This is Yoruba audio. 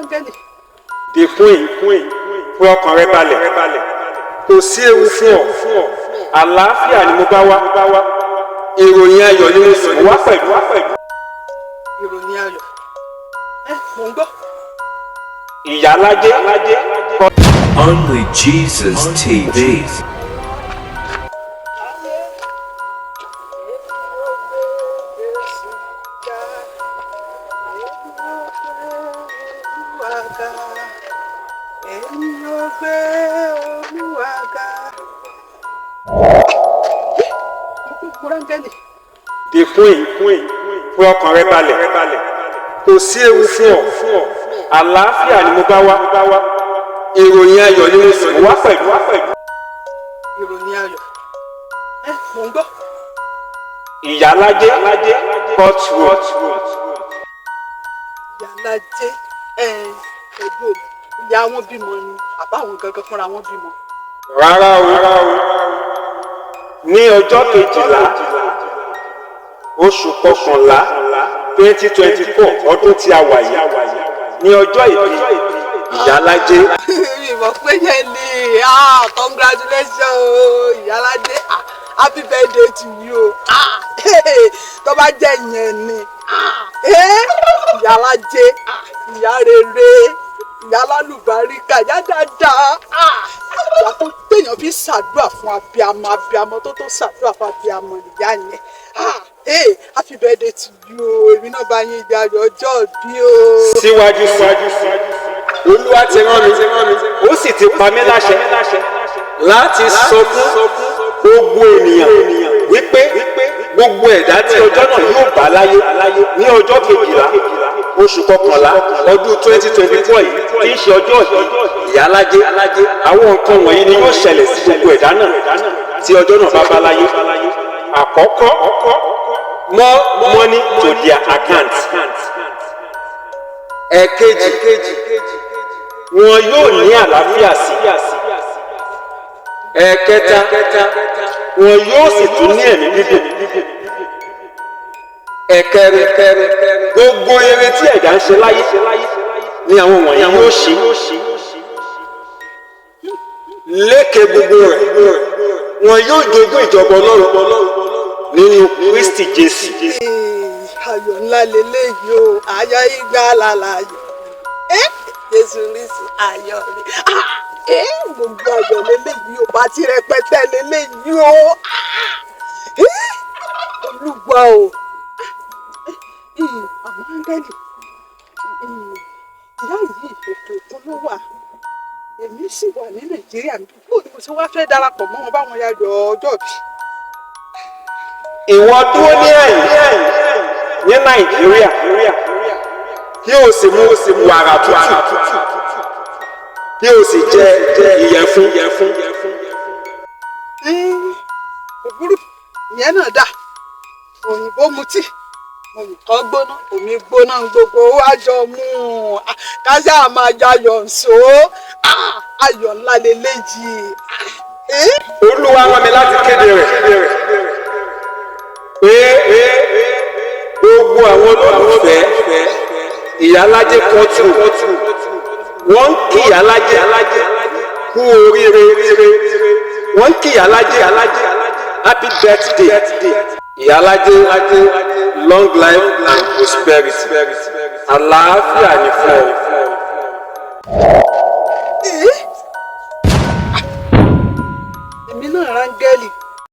Rángẹ́lì. The Queen, fi ọkàn rẹ balẹ̀, kò sí ewu fún ọ. Àlàáfíà ni mo bá wá, ìròyìn ayọ̀ ni mo sì mú wá pẹ̀lú. Ìròyìn ayọ̀ ẹ, mò ń gbọ́. Ìyálájé. Only Jesus TV. Èmi ò gbé Olúwa ga. Mo rángẹ́lì. The Queen, fi ọkàn rẹ balẹ̀, kò sí ewu fún ọ. Àlàáfíà ni mo bá wá, ìròyìn ayọ̀ ni mo sì mú wá pẹ̀lú. Ìròyìn ayọ̀ ẹ, mò ń gbọ́. Ìyálájé court road. Ìyálájé ẹ, ẹ̀dùn ìyá wọn bímọ ni àbáwọn gangan fúnra wọn bímọ? Rárá o. Ní ọjọ́ 12 oṣù kọkànlá 2024, ọdún tí a wà yìí, ní ọjọ́ ìbí Ìyálájé. Ìmọ̀ pé yẹn ni. Ah, congratulations o, Ìyálájé. Ah, happy birthday to you. Ah, tó bá jẹ́ yẹn ni. Ah, eh, Ìyálájé. Ah, ìyá rere, ìyá lálùbáríkà, ìyá dáadáa. Ah, ìyá tó téèyàn fi ṣàdúrà fún abiamọ, abiamọ tó ṣàdúrà fún abiamọ ìyá yẹn. Ah, hey, happy birthday to you o. Èmi náà bá yín jayọ̀ ọjọ́ ìbí o. Síwájú sí, Olúwa ti rán mi, ó sì ti pa mí láṣẹ láti sọ fún gbogbo ènìyàn wípé gbogbo ẹ̀dá tí ọjọ́ náà yóò bá láyé ní ọjọ́ 12 oṣù kọkànlá ọdún 2024 yìí, tí í ṣe ọjọ́ ìbí Ìyálájé, àwọn nǹkan wọ̀nyí ni yóò ṣẹlẹ̀ sí gbogbo ẹ̀dá náà tí ọjọ́ náà bá bá láyé. Àkọ́kọ́, more money to their account. Ẹ̀kejì, wọn yóò ní àlàáfíà sí. Ẹ̀kẹta, wọn yóò sì tún ní ẹ̀mí gígùn. Ẹ̀kẹrin, gbogbo eré tí ẹ̀dá ń ṣe láyé ni àwọn wọ̀nyí yóò ṣe. Lékè gbogbo rẹ̀, wọn yóò jogún ìjọba Ọlọ́run nínú Kristi Jésù. Ayọ̀ ńlá leléyìí o. Ayọ̀ ìgbàlà láyọ̀ ẹ́, Jésù Kristi ayọ̀ mi. Ah, ẹ́, gbogbo ayọ̀ leléyìí o, bá ti rẹpẹtẹ leléyìí o. Ah, ẹ́, Olúwa o. Àwọn áńgẹ́lì, ìyá yìí, òkè òkun ló wà, èmi sì wà ní Nàìjíríà. Bó ni mo ṣe wá fẹ́ darapọ̀ mọ́ wọn báwọn yayọ̀ ọjọ́ bí? Ìwọ dúró ní ẹ̀yìn ní Nàìjíríà, kí o sì mú wàrà tútù, kí o sì jẹ ìyẹ̀fun. Òwúrú ìyẹn náà dà. Òyìnbó mutí, nǹkan gbóná, omi gbóná, gbogbo wa jọ mú un káṣá máa jayọ̀ ǹso. Ayọ̀ ńlá leléyìí. Olúwa rán mi láti kéde rẹ̀ pé gbogbo àwọn olólùfẹ́ Ìyálájé kọ́tù, wọ́n ń kí Ìyálájé kú oríire, wọ́n ń kí Ìyálájé happy birthday. Ìyálájé, long life and prosperity. Àlàáfíà ni fún ọ. Èmi náà rángẹ́lì.